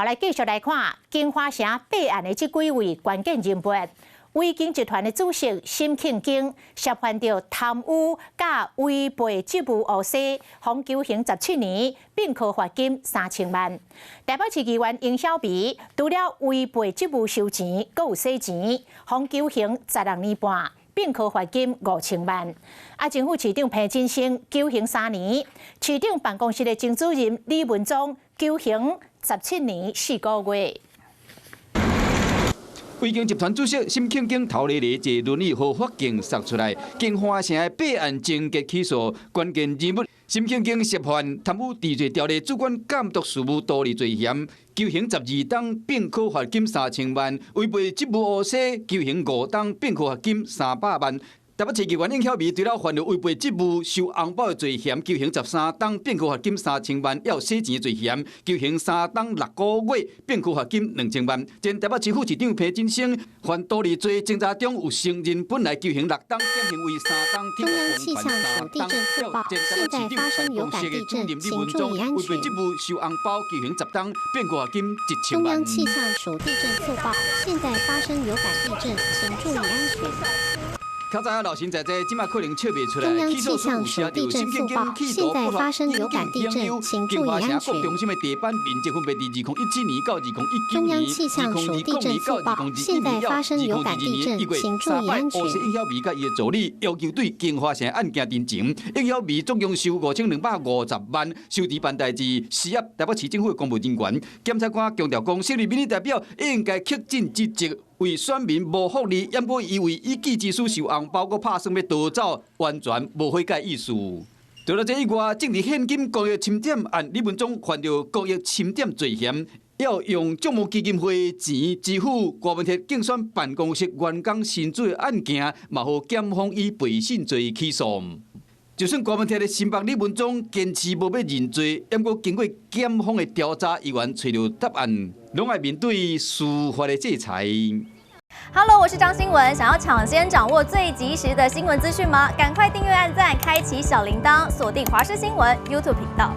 來繼續來看京華城八案的這幾位關鍵人物。偉景集團的主席沈慶京涉犯著貪污佮違背職務誤事，予求刑17年，併科罰金3000萬。台北市議員應曉薇除了違背職務收錢，閣有洗錢，予求刑16年半，併科罰金5000萬。啊，前副市長彭錦聲求刑3年，市長辦公室的前主任李文忠求刑17年4個月。偉景集團主席沈慶京頭日日坐輪椅予法警捒出來，京華城的八案終結起訴，關鍵人物沈慶京涉犯貪污治罪條例主管監督事務圖利罪嫌，求刑12冬，併科罰金3000萬；違背職務誤事，求刑5冬，併科罰金300萬。台北市議員應曉薇除了犯著違背職務收紅包的罪嫌，求刑13冬，併科罰金3000萬；猶有洗錢的罪嫌，求刑3冬6個月，併科罰金2000萬。前台北市副市長彭錦聲犯圖利罪，偵查中有承認，本來求刑6冬，減刑為3冬。中央氣象署地震速報：現在發生有感地震，請注意安全。違背職務收紅包，求刑10冬，併科罰金1000萬。中央氣象署地震速報：現在發生有感地震，請注意安全。較早老神在在，這馬可能笑袂出來。中央氣象署地震速報：現在發生有感地震，請注意安全。中心的地板面積分別佇2017年到2019年。中央氣象署地震速報：現在發生有感地震，請注意安全。應曉薇佮伊的助理要求對京華城案件陳情，應曉薇總共收5250萬，收錢辦代誌，施壓台北市政府的公務人員。檢察官強調講，設立民意代表應該恪盡職責，為選民謀福利，毋過伊為一己之私收紅包，閣拍算欲逃走，完全無悔改意思。除了這以外，政治獻金公益欽點案，李文忠犯著公益欽點罪嫌，猶用眾募基金會錢支付郭文鐵競選辦公室員工薪水的案件，嘛予檢方以背信罪起訴。就算郭文鐵的新北李文忠堅持無欲認罪，毋過經過檢方的調查，依然揣著答案，攏愛面對司法的制裁。 Hello，我是張新文，想要搶先掌握最及時的新聞資訊嗎？趕快訂閱、按讚、開啟小鈴鐺，鎖定華視新聞 YouTube 頻道。